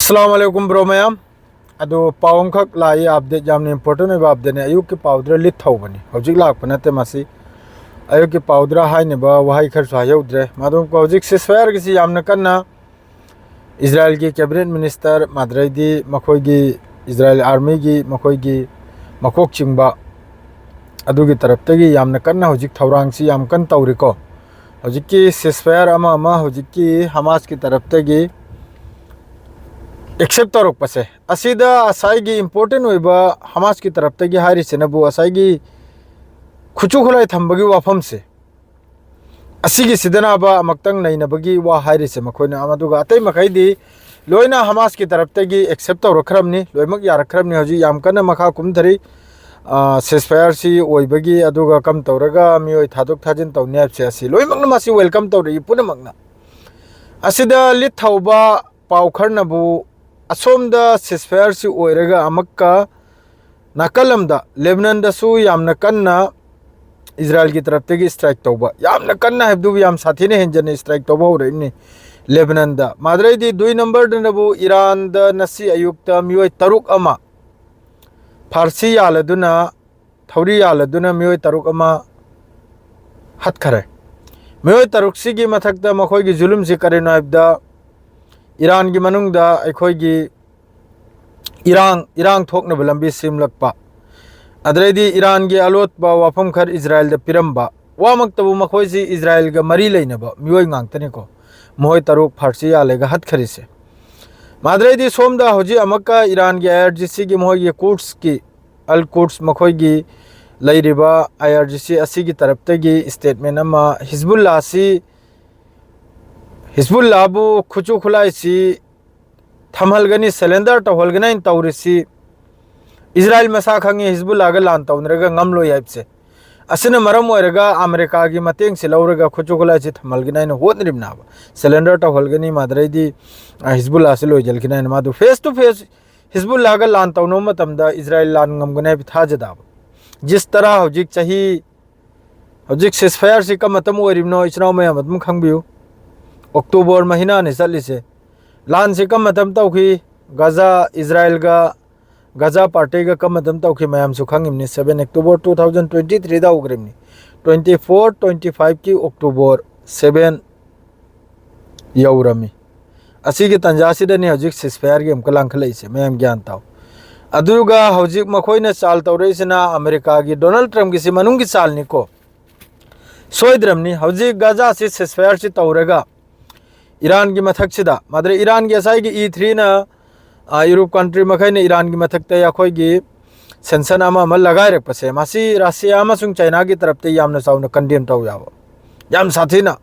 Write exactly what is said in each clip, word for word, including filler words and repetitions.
ꯑꯁꯂꯥꯝ ꯑꯂꯩꯀꯨꯝ bro ꯃꯌꯥꯝ꯫ ꯑꯗꯣ ꯄꯥꯎ ꯑꯃꯈꯛ ꯂꯥꯛꯏ, ꯑꯞꯗꯦꯠ, ꯌꯥꯝꯅ ꯏꯝꯄꯣꯔꯇꯦꯟ ꯑꯣꯏꯕ ꯑꯞꯗꯦꯠꯅꯦ꯫ ꯑꯌꯨꯛꯀꯤ ꯄꯥꯎꯗꯨꯗ ꯂꯤꯠ ꯊꯧꯕꯅꯤ, ꯍꯧꯖꯤꯛ ꯂꯥꯛꯄ ꯅꯠꯇꯦ꯫ ꯃꯁꯤ ꯑꯌꯨꯛꯀꯤ ꯄꯥꯎꯗꯨꯗ ꯍꯥꯏꯅꯕ ꯋꯥꯍꯩ ꯈꯔꯁꯨ ꯍꯥꯏꯍꯧꯗ꯭ꯔꯦ꯫ ꯃꯗꯨ ꯍꯧꯖꯤꯛ ꯁꯤꯁꯐꯥꯌꯔꯒꯤꯁꯤ ꯌꯥꯝꯅ ꯀꯟꯅ ꯏꯖꯔꯥꯏꯜꯒꯤ ꯀꯦꯕꯤꯅꯦꯠ ꯃꯤꯅꯤꯁꯇꯔ, ꯃꯗꯨꯗꯩꯗꯤ ꯃꯈꯣꯏꯒꯤ ꯏꯖꯔꯥꯏꯜ ꯑꯥꯔꯃꯤꯒꯤ ꯃꯈꯣꯏꯒꯤ ꯃꯀꯣꯛ ꯆꯤꯡꯕ ꯑꯗꯨꯒꯤ ꯇꯔꯞꯇꯒꯤ ꯌꯥꯝꯅ ꯀꯟꯅ ꯍꯧꯖꯤꯛ ꯊꯧꯔꯥꯡꯁꯤ ꯌꯥꯝ ꯀꯟꯅ ꯇꯧꯔꯤꯀꯣ꯫ ꯍꯧꯖꯤꯛꯀꯤ ꯁꯤꯁꯐꯥꯌꯔ ꯑꯃ ꯑꯃ ꯍꯧꯖꯤꯛꯀꯤ ꯍꯃꯥꯁꯀꯤ ꯇꯔꯞꯇꯒꯤ ꯑꯦꯛꯁꯦꯞ ꯇꯧꯔꯛꯄꯁꯦ, ꯑꯁꯤꯗ ꯉꯁꯥꯏꯒꯤ ꯏꯝꯄꯣꯔꯇꯦꯟ ꯑꯣꯏꯕ ꯍꯃꯥꯁꯀꯤ ꯇꯔꯞꯇꯒꯤ ꯍꯥꯏꯔꯤꯁꯤꯅꯕꯨ ꯉꯁꯥꯏꯒꯤ ꯈꯨꯠꯁꯨ ꯈꯨꯠꯂꯥꯏ ꯊꯝꯕꯒꯤ ꯋꯥꯐꯝꯁꯦ, ꯑꯁꯤꯒꯤꯁꯤꯗꯅꯕ ꯑꯃꯨꯛꯇꯪ ꯅꯩꯅꯕꯒꯤ ꯋꯥ ꯍꯥꯏꯔꯤꯁꯦ ꯃꯈꯣꯏꯅ꯫ ꯑꯗꯨꯒ ꯑꯇꯩ ꯃꯈꯩꯗꯤ ꯂꯣꯏꯅ ꯍꯃꯥꯁꯀꯤ ꯇꯔꯞꯇꯒꯤ ꯑꯦꯛꯁꯦꯞ ꯇꯧꯔꯛꯈ꯭ꯔꯕꯅꯤ, ꯂꯣꯏꯅꯃꯛ ꯌꯥꯔꯛꯈ꯭ꯔꯕꯅꯤ꯫ ꯍꯧꯖꯤꯛ ꯌꯥꯝ ꯀꯟꯅ ꯃꯈꯥ ꯀꯨꯝꯊꯔꯤ꯫ ꯁꯤꯁꯐꯥꯌꯔꯁꯤ ꯑꯣꯏꯕꯒꯤ, ꯑꯗꯨꯒ ꯀꯝ ꯇꯧꯔꯒ ꯃꯤꯑꯣꯏ ꯊꯥꯗꯣꯛ ꯊꯥꯖꯤꯟ ꯇꯧꯅꯤ ꯍꯥꯏꯕꯁꯦ, ꯑꯁꯤ ꯂꯣꯏꯅꯃꯛꯅ ꯃꯁꯤ ꯋꯦꯜꯀꯝ ꯇꯧꯔꯛꯏ ꯄꯨꯝꯅꯃꯛꯅ꯫ ꯑꯁꯤꯗ ꯂꯤꯠ ꯊꯧꯕ ꯄꯥꯎ ꯈꯔꯅꯕꯨ ꯑꯁꯣꯝꯗ ꯁꯤꯁꯐꯥꯌꯔꯁꯤ ꯑꯣꯏꯔꯒ ꯑꯃꯨꯛꯀ ꯅꯥꯀꯜ ꯑꯃꯗ ꯂꯦꯕꯅꯟꯗꯁꯨ ꯌꯥꯝꯅ ꯀꯟꯅ ꯏꯖꯔꯥꯏꯜꯒꯤ ꯇꯔꯞꯇꯒꯤ ꯏꯁꯇ꯭ꯔꯥꯏꯛ ꯇꯧꯕ, ꯌꯥꯝꯅ ꯀꯟꯅ ꯍꯥꯏꯕꯗꯨꯕꯨ ꯌꯥꯝ ꯁꯥꯊꯤꯅ ꯍꯦꯟꯖꯟꯅ ꯏꯁꯇ꯭ꯔꯥꯏꯛ ꯇꯧꯕ ꯍꯧꯔꯛꯏꯕꯅꯤ ꯂꯦꯕꯅꯟꯗ꯫ ꯃꯗꯨꯗꯩꯗꯤ ꯗꯨꯏ ꯅꯝꯕꯔꯗꯅꯕꯨ ꯏꯔꯥꯟꯗ ꯉꯁꯤ ꯑꯌꯨꯛꯇ ꯃꯤꯑꯣꯏ ꯇꯔꯨꯛ ꯑꯃ ꯐꯥꯔꯁꯤ ꯌꯥꯜꯂꯗꯨꯅ, ꯊꯧꯔꯤ ꯌꯥꯜꯂꯗꯨꯅ ꯃꯤꯑꯣꯏ ꯇꯔꯨꯛ ꯑꯃ ꯍꯠꯈꯔꯦ꯫ ꯃꯤꯑꯣꯏ ꯇꯔꯨꯛꯁꯤꯒꯤ ꯃꯊꯛꯇ ꯃꯈꯣꯏꯒꯤ ꯖꯨꯂꯨꯝꯁꯤ ꯀꯔꯤꯅꯣ ꯍꯥꯏꯕꯗ, ꯏꯔꯥꯟꯒꯤ ꯃꯅꯨꯡꯗ ꯑꯩꯈꯣꯏꯒꯤ ꯏꯔꯥꯡ ꯏꯔꯥꯡ ꯊꯣꯛꯅꯕ ꯂꯝꯕꯤ ꯁꯦꯝꯂꯛꯄ, ꯑꯗꯨꯗꯩꯗꯤ ꯏꯔꯥꯟꯒꯤ ꯑꯂꯣꯠꯄ ꯋꯥꯐꯝ ꯈꯔ ꯏꯖꯔꯥꯏꯜꯗ ꯄꯤꯔꯝꯕ, ꯋꯥꯃꯛꯇꯕꯨ ꯃꯈꯣꯏꯁꯤ ꯏꯖꯔꯥꯏꯜꯒ ꯃꯔꯤ ꯂꯩꯅꯕ ꯃꯤꯑꯣꯏ ꯉꯥꯛꯇꯅꯤꯀꯣ꯫ ꯃꯈꯣꯏ ꯇꯔꯨꯛ ꯐꯥꯔꯁꯤ ꯌꯥꯜꯂꯒ ꯍꯠꯈꯔꯤꯁꯦ꯫ ꯃꯗꯨꯗꯩꯗꯤ ꯁꯣꯝꯗ ꯍꯧꯖꯤꯛ ꯑꯃꯨꯛꯀ ꯏꯔꯥꯟꯒꯤ ꯑꯥꯏ ꯑꯥꯔ ꯖꯤ ꯁꯤꯒꯤ, ꯃꯈꯣꯏꯒꯤ ꯀꯨꯔꯁꯀꯤ, ꯑꯜ ꯀꯨꯔꯁ ꯃꯈꯣꯏꯒꯤ ꯂꯩꯔꯤꯕ ꯑꯥꯏ ꯑꯥꯔ ꯖꯤ ꯁꯤ ꯑꯁꯤꯒꯤ ꯇꯔꯞꯇꯒꯤ ꯏꯁꯇꯦꯠꯃꯦꯟ ꯑꯃ, ꯍꯤꯖꯕꯨꯜꯂꯥꯁꯤ, ꯍꯤꯖꯕꯨꯜꯂꯥꯕꯨ ꯈꯨꯠꯁꯨ ꯈꯨꯠꯂꯥꯏꯁꯤ ꯊꯝꯍꯜꯒꯅꯤ, ꯁꯔꯦꯟꯗꯔ ꯇꯧꯍꯜꯒꯅꯤ ꯍꯥꯏꯅ ꯇꯧꯔꯤꯁꯤ, ꯏꯖꯔꯥꯏꯜ ꯃꯁꯥ ꯈꯪꯉꯤ ꯍꯤꯖꯕꯨꯜꯂꯥꯒ ꯂꯥꯟ ꯇꯧꯅꯔꯒ ꯉꯝꯂꯣꯏ ꯍꯥꯏꯕꯁꯦ꯫ ꯑꯁꯤꯅ ꯃꯔꯝ ꯑꯣꯏꯔꯒ ꯑꯃꯦꯔꯤꯀꯥꯒꯤ ꯃꯇꯦꯡꯁꯤ ꯂꯧꯔꯒ ꯈꯨꯠꯁꯨ ꯈꯨꯠꯂꯥꯏꯁꯤ ꯊꯝꯍꯜꯒꯅꯤ ꯍꯥꯏꯅ ꯍꯣꯠꯅꯔꯤꯕꯅꯦꯕ꯫ ꯁꯔꯦꯟꯗꯔ ꯇꯧꯍꯜꯒꯅꯤ, ꯃꯗꯨꯗꯩꯗꯤ, ꯑ, ꯍꯤꯖꯕꯨꯜꯂꯥꯁꯤ ꯂꯣꯏꯁꯤꯟꯒꯅꯤ ꯍꯥꯏꯅ꯫ ꯃꯥꯗꯨ ꯐꯦꯁ ꯇꯨ ꯐꯦꯁ ꯍꯤꯖꯕꯨꯜꯂꯥꯒ ꯂꯥꯟ ꯇꯧꯅꯕ ꯃꯇꯝꯗ ꯏꯖꯔꯥꯏꯜ ꯂꯥꯟ ꯉꯝꯒꯅꯤ ꯍꯥꯏꯕ ꯊꯥꯖꯗꯕ꯫ ꯖꯤꯁ ꯇꯔꯥ ꯍꯧꯖꯤꯛ ꯆꯍꯤ, ꯍꯧꯖꯤꯛ ꯁꯤꯁꯐꯥꯌꯔꯁꯤ ꯀꯔꯝꯕ ꯃꯇꯝ ꯑꯣꯏꯔꯤꯕꯅꯣ, ꯏꯆꯤꯟ ꯏꯅꯥꯎ ꯃꯌꯥꯝ ꯑꯗꯨꯝ ꯈꯪꯕꯤꯌꯨ꯫ ꯑꯣꯛꯇꯣꯕꯔ ꯃꯍꯤꯅꯥꯅꯤ ꯆꯠꯂꯤꯁꯦ꯫ ꯂꯥꯟꯁꯤ ꯀꯔꯝꯕ ꯃꯇꯝ ꯇꯧꯈꯤ? ꯒꯖꯥ, ꯏꯖꯔꯥꯏꯜꯒ ꯒꯖꯥ ꯄꯥꯔꯇꯤꯒ ꯀꯔꯝꯕ ꯃꯇꯝ ꯇꯧꯈꯤ? ꯃꯌꯥꯝꯁꯨ ꯈꯪꯉꯤꯕꯅꯤ꯫ Seven October two thousand twenty threeꯗ ꯍꯧꯈ꯭ꯔꯤꯕꯅꯤ꯫ Twenty four twenty fiveꯀꯤ October seven ꯌꯧꯔꯝꯃꯤ꯫ ꯑꯁꯤꯒꯤ ꯇꯥꯟꯖꯥꯁꯤꯗꯅꯤ ꯍꯧꯖꯤꯛ ceasefire ꯑꯃꯨꯛꯀ ꯂꯥꯡꯈꯠꯂꯛꯏꯁꯦ, ꯃꯌꯥꯝ ꯒ꯭ꯌꯥꯟ ꯇꯥꯎ꯫ ꯑꯗꯨꯒ ꯍꯧꯖꯤꯛ ꯃꯈꯣꯏꯅ ꯆꯥꯜ ꯇꯧꯔꯛꯏꯁꯤꯅ ꯑꯃꯦꯔꯤꯀꯥꯒꯤ ꯗꯣꯅꯥꯜꯗ ꯇ꯭ꯔꯝꯞꯀꯤꯁꯤ ꯃꯅꯨꯡꯒꯤ ꯆꯥꯜꯅꯤꯀꯣ꯫ ꯁꯣꯏꯗ꯭ꯔꯕꯅꯤ꯫ ꯍꯧꯖꯤꯛ ꯒꯖꯥꯁꯤ ceasefireꯁꯤ ꯇꯧꯔꯒ ꯏꯔꯥꯟꯒꯤ ꯃꯊꯛꯁꯤꯗ, ꯃꯗꯨꯗ ꯏꯔꯥꯟꯒꯤ ꯉꯁꯥꯏꯒꯤ E threeꯅ, ꯌꯨꯔꯣꯞ country ꯃꯈꯩꯅ ꯏꯔꯥꯟꯒꯤ ꯃꯊꯛꯇ ꯑꯩꯈꯣꯏꯒꯤ sanction ꯑꯃ ꯑꯃ ꯂꯒꯥꯏꯔꯛꯄꯁꯦ, ꯃꯁꯤ ꯔꯁꯤꯌꯥ ꯑꯃꯁꯨꯡ ꯆꯥꯏꯅꯥꯒꯤ ꯇꯔꯞꯇ ꯌꯥꯝꯅ ꯆꯥꯎꯅ condemn ꯇꯧ ꯌꯥꯕ, ꯌꯥꯝ ꯁꯥꯊꯤꯅ꯫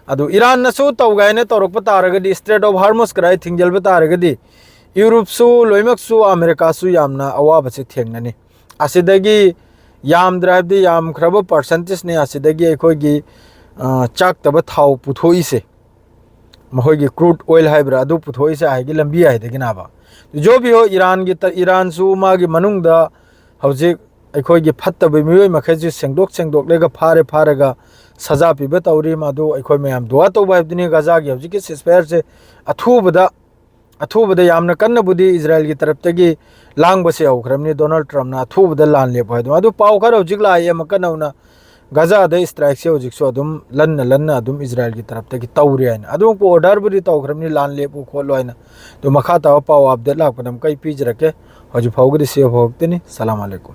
ꯑꯗꯨ ꯏꯔꯥꯟꯅꯁꯨ ꯇꯧꯒꯦ ꯍꯥꯏꯅ ꯇꯧꯔꯛꯄ ꯇꯥꯔꯒꯗꯤ, Strait of Hormuz ꯀꯔꯥꯏ ꯊꯤꯡꯖꯤꯜꯕ ꯇꯥꯔꯒꯗꯤ, ꯌꯨꯔꯣꯞꯁꯨ ꯂꯣꯏꯅꯃꯛꯁꯨ ꯑꯃꯦꯔꯤꯀꯥꯁꯨ ꯌꯥꯝꯅ ꯑꯋꯥꯕꯁꯦ ꯊꯦꯡꯅꯅꯤ꯫ ꯑꯁꯤꯗꯒꯤ ꯌꯥꯝꯗ꯭ꯔꯦ ꯍꯥꯏꯕꯗꯤ ꯌꯥꯝꯈ꯭ꯔꯕ percentageꯅꯤ ꯑꯁꯤꯗꯒꯤ ꯑꯩꯈꯣꯏꯒꯤ, ꯑ, ꯆꯥꯛꯇꯕ ꯊꯥꯎ ꯄꯨꯊꯣꯛꯏꯁꯦ꯫ ꯃꯈꯣꯏꯒꯤ crude oil ꯍꯥꯏꯕ꯭ꯔꯥ, ꯑꯗꯨ ꯄꯨꯊꯣꯛꯏꯁꯦ ꯍꯥꯏꯒꯤ ꯂꯝꯕꯤ ꯍꯥꯏꯗꯒꯤꯅꯕ꯫ ꯖꯣ ꯕꯤ ꯍꯣ ꯏꯔꯥꯟꯒꯤ ꯇ-, ꯏꯔꯥꯟꯁꯨ ꯃꯥꯒꯤ ꯃꯅꯨꯡꯗ ꯍꯧꯖꯤꯛ ꯑꯩꯈꯣꯏꯒꯤ ꯐꯠꯇꯕ ꯃꯤꯑꯣꯏ ꯃꯈꯩꯁꯨ ꯁꯦꯡꯗꯣꯛ ꯁꯦꯡꯗꯣꯛꯂꯒ, ꯐꯥꯔꯦ ꯐꯥꯔꯒ ꯁꯖꯥ ꯄꯤꯕ ꯇꯧꯔꯤ꯫ ꯃꯗꯨ ꯑꯩꯈꯣꯏ ꯃꯌꯥꯝ ꯗꯨꯋꯥ ꯇꯧꯕ ꯍꯥꯏꯕꯗꯨꯅꯤ꯫ ꯒꯖꯥꯒꯤ ꯍꯧꯖꯤꯛꯀꯤ ceasefireꯁꯦ ꯑꯊꯨꯕꯗ, ꯑꯊꯨꯕꯗ ꯌꯥꯝꯅ ꯀꯟꯅꯕꯨꯗꯤ ꯏꯖꯔꯥꯏꯜꯒꯤ ꯇꯔꯞꯇꯒꯤ ꯂꯥꯡꯕꯁꯦ ꯍꯧꯈ꯭ꯔꯕꯅꯤ꯫ ꯗꯣꯅꯥꯜꯗ ꯇ꯭ꯔꯝꯞꯅ ꯑꯊꯨꯕꯗ ꯂꯥꯟ ꯂꯦꯞꯄꯨ ꯍꯥꯏꯗꯣ꯫ ꯑꯗꯨ ꯄꯥꯎ ꯈꯔ ꯍꯧꯖꯤꯛ ꯂꯥꯛꯏ ꯑꯃꯨꯛꯀ ꯅꯧꯅ, ꯒꯖꯥꯗ strikeꯁꯦ ꯍꯧꯖꯤꯛꯁꯨ ꯑꯗꯨꯝ ꯂꯟꯅ ꯂꯟꯅ ꯑꯗꯨꯝ ꯏꯖꯔꯥꯏꯜꯒꯤ ꯇꯔꯞꯇꯒꯤ ꯇꯧꯔꯤ ꯍꯥꯏꯅ꯫ ꯑꯗꯨꯃꯛꯄꯨ orderꯕꯨꯗꯤ ꯇꯧꯈ꯭ꯔꯕꯅꯤ, ꯂꯥꯟ ꯂꯦꯞꯄꯨ ꯈꯣꯠꯂꯨ ꯍꯥꯏꯅ꯫ ꯑꯗꯨ ꯃꯈꯥ ꯇꯥꯕ ꯄꯥꯎ update ꯂꯥꯛꯄꯗ ꯑꯃꯨꯛꯀ ꯑꯩ ꯄꯤꯖꯔꯛꯀꯦ꯫ ꯍꯧꯖꯤꯛ ꯐꯥꯎꯒꯤꯗꯤ ꯁꯤ ꯐꯥꯎ ꯈꯛꯇꯅꯤ꯫ ꯁꯂꯥꯝ ꯑꯂꯩꯀꯨꯝ꯫